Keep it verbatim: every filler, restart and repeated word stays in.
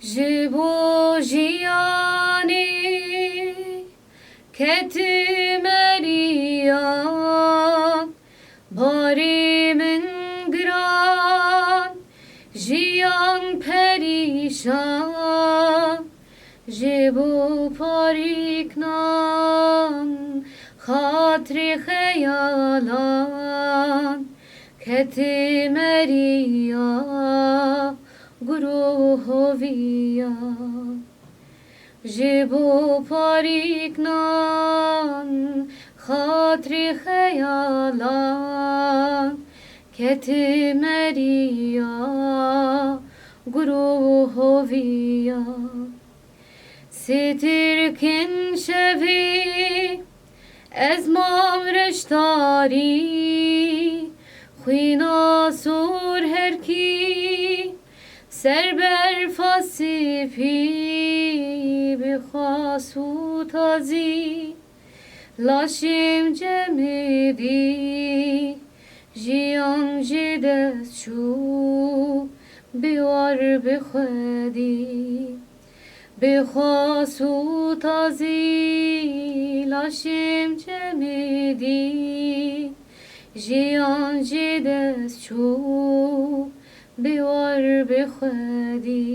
Ji bo jiyanê ketime riyan, barê min giran, jiyan perîşan. Ji bo parîk nan, xatirê xeyalan, ketime riya gur û hoviya. Ji bo parîk nan, xatirê xeyalan, ketime riya gur û hoviya. Sê tirkin şevê ez mam reştarî, xwîna sor herkî ser berfa sipî, bi xas û tazî laşê min cemidî, jiyan ji dest çû, bi war bi xwedî. Bi xas û tazî laşê min cemidî, jiyan ji dest çû, bi war bi xwedî.